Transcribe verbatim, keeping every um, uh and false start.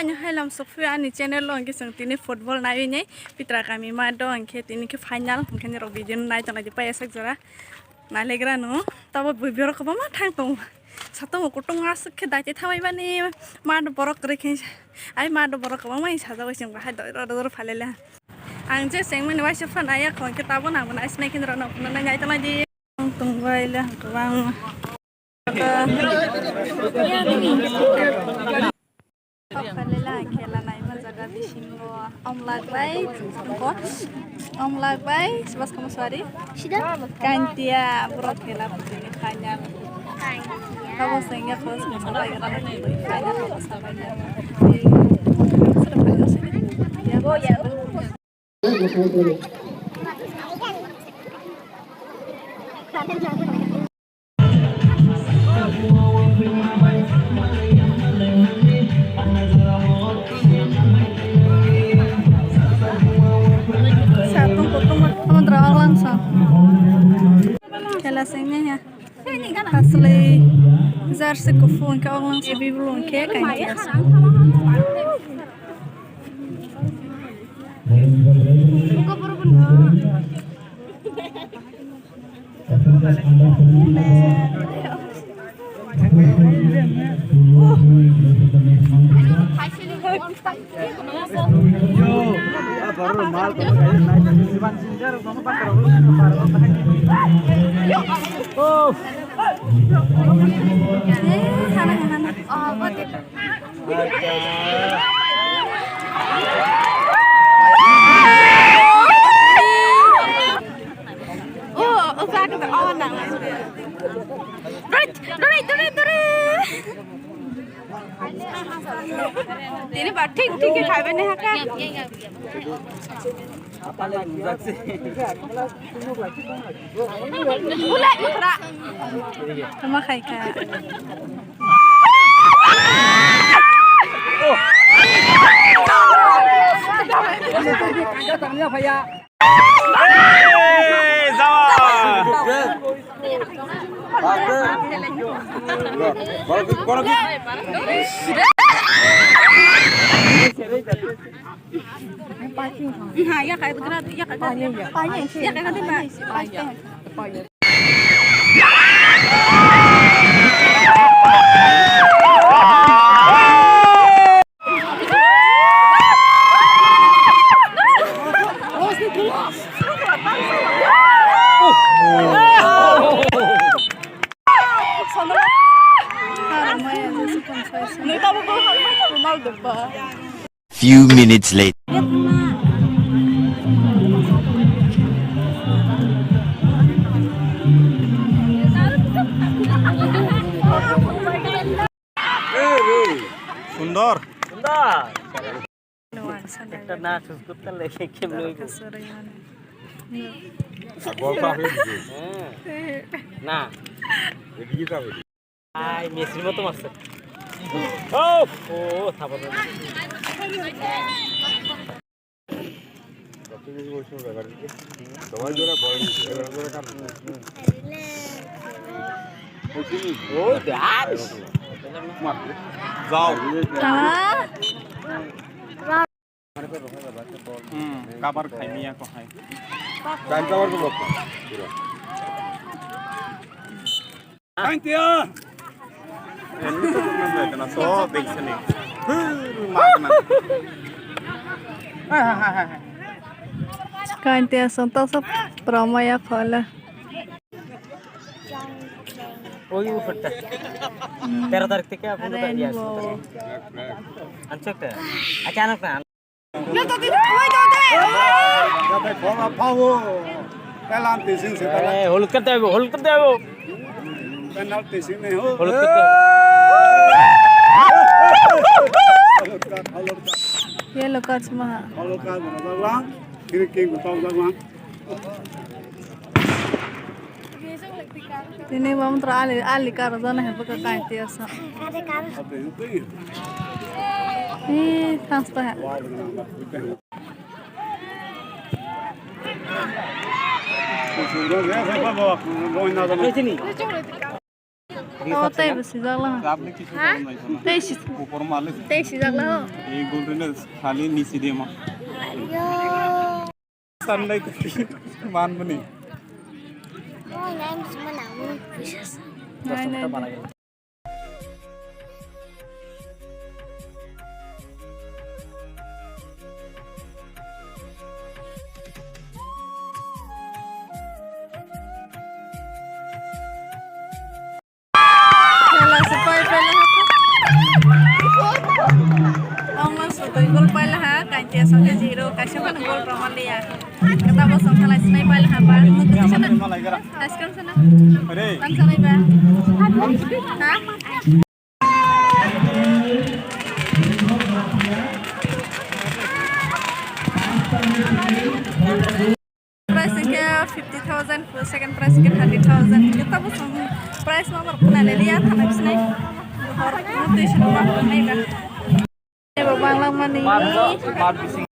Ani hai lam sokphi ani channel o hwnkhe chwng tini football naiwi nai pitra kami ma do hwnkhe tini khe final hwnkhe norok video no nai tongna di paiya sak jora nailegra no tabo bui borok kwbangma thang tongo satung kutung aswk khe daite thabai bani ma do borok kwrwi khe ai ma do borok kwbangma sajagwi chwng bahai doro doro phalele ang je chengmani waisa phano naiya kho hwnkhe tabo nang bo nai sinai khe norok no phunuknai nai tongna di tongbai le kwbangma. Khela naima jaga bisingo Omlak bai, Omlak bai, Subhash Kumar Suari. Sida? Kantia, borok khela bwtwini final. Abo sengya khos mosa bai gana final abo sabai. Satung kutung tongma tongma dra alang sa. Khela sengya ya. Asli jersey kuphur hwnkhe oglong se biblu hwnkhe kainwi asa. Tini ba thik thik khe khaibai ni haka. Ulai mukra. Tama khai kha. Few minutes later. সুন্দর। একটা না সুস্থ করতে লেগে কেমন হইব? আর বল তো আপনি দিকে। হ্যাঁ। না। এদিকে তো আপনি। আই মেসির মতো মারছে। ও, ও, থাপড়। Oi, dad. Jao. Hmm, kabar khai miya ko hai. Kain kabar ko bok. Kain tiya. Ini tuh belum ada, kena so, big sini. Huh, mana? Kain tiya, sontak sop, ramaya khala. Oi, upatta. Tero tarik theke apun ta yes. Anchok ta. Achanak na. Penalty sing se. Eh, hol karte abo, hol karte abo. Penalty sing ne ho. Hol karte. Yellow card sma. Hol karte. Kiri king ko tong jang. Tini bo motro ali, ali karo jana hai bwkha kai tiya sa. Ee, thangsta hai. Oh, tei bo sijak lang. Tei si-, tei sijak lang. Ei gulrino khali nisi de ma. Sanlai man mani. Nai, nai, nai. Khela se pai pai laha. Ongma sotoi gol pai laha, kainti asong khe zero, kaisa phano gol rwma liya. Kata bo song khalai sinai pai laha ba. Mutu tisana. Ice cream sana. Tam sanai ba. Ha? Prize hwnkhe fifty thousand, second prize hwnkhe thirty thousand. Joto bosong prize ma borok khna le liya, thana bisnai. Hor twi swnam ma borok nai ba. Ebo banglang mani.